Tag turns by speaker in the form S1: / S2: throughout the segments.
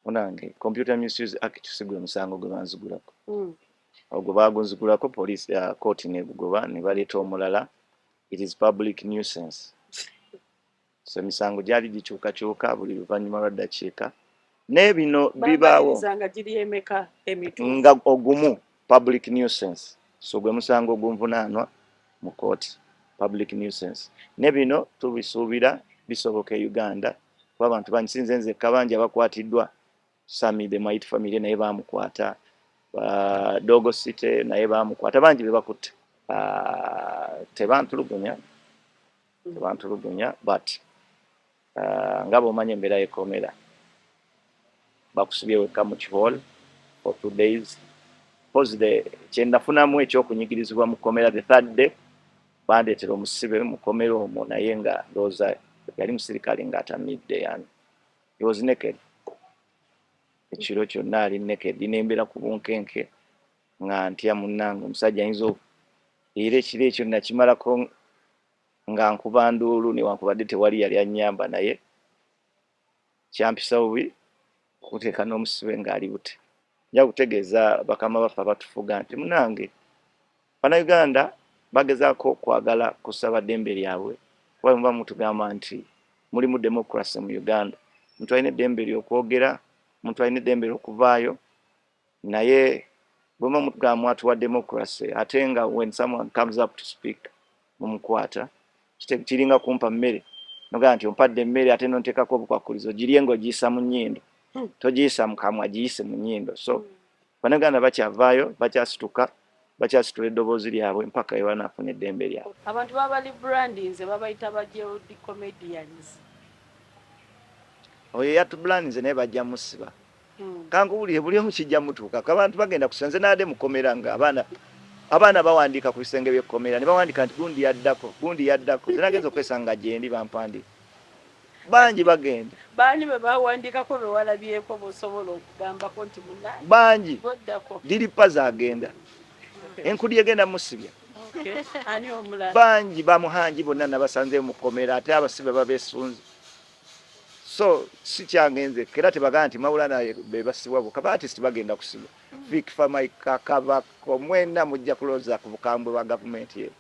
S1: Munange, Computer Misuse Act si gwe musango gwe banzigulako. Ogwo bagunzigulako police, court negugoba ne baleeta omulala, it is public nuisance. So emisango gyali gikyukakyuka buli luvannyuma lwa ddakiika, naye bino bibaawo.
S2: Bamalirizanga giri emeka emituufu?
S1: Nga ogumu, public nuisance. So gwe musango ogunvunaanwa mu kooti, public nuisance. Ne bino tubisuubira bisoboka e Uganda, kuba abantu bangi, sinze nzekka, bangi abakwatiddwa. Sami the Might Family naye bamukwata, Dogo City naye bamukwata, bangi be bakutte. Tebantulugunya, tebantulugunya, but nga bw'omanya embeera y'ekkomera, bakusibye wekka mu kihall for 2 days. Pose kyendafunamu ekyokunyigirizibwa mu kkomera, the third day bandeetera omusibe mu kkomera omwo, naye nga ndowooza yali musirikale ng'atamidde, yani he was naked ekiro kyonna, ali naked, nembeera ku bunkenke nga ntya munnange omusajja ayinza. Era ekiro ekyo nakimalako nga nkuba nduulu, newankubadde tewali yali annyamba, naye kyampisa bubi okuteeka n'omusibe ng'ali bute. Nja kutegeeza bakama baffe abatufuga nti munange, Bannayuganda bagezaako okwagala kusaba ddembe lyabwe, kuba muba mutugamba nti mulimu democracy mu Uganda, omuntu alina eddembe lyokwogera, omuntu alina eddembe lyokuvaayo, naye bwema mutugamba mwatuwa democracy, ate nga when someone comes up to speak mumukwata, kiringa kumpa mmere nogamba nti ompadde emmere ate nonteekako obukwakulizo, girye ng'ogiyisa mu nnyindo, togiyisa mu kamwa, giyise mu nnyindo. So Bannayuganda bakyavaayo, bakyasituka, bakyasitula eddoboozi lyabwe mpaka we banaafuna eddembe lyabwe.
S2: Abantu baba rebrandinze, babayita ba jailed comedians.
S1: Oyo yatubrandinze naye bajja musiba. Kankuwulire, buli omu kijja mutuukako. Abantu bagenda kusa. Nze naadde mukomera nga abaana bawandiika ku bisenge by'ekkomera, ne bawandiika nti gundi yaddako, gundi yaddako. Nze nagenza okwesanga gyendi bampandiika, bangi bagenda.
S2: Baani be bawandiikako be walabyeko bosobola okugambako nti munange
S1: Bangi.
S2: Boddako.
S1: Diripa zagenda, enkudi egenda musibya.
S2: Okay. Ani omulala?
S1: Bangi, bamuhangi bonna nabasanze mukomera, ate abasibe babesunze, so si kyange nzekka. Era tebagamba nti Mawulana be basibwa bokka, ba artist bagenda kusibwa. Fik Fameica, Kabako, mwena mujja kulowooza ku bukambwe bwa gavumenti eno.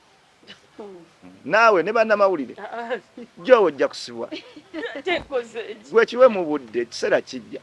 S1: Naawe ne bannamawulire
S2: Ah,
S1: jowe ojja kusibwa.
S2: Tekoze.
S1: Gwe kiwe mu budde, ekiseera kijja.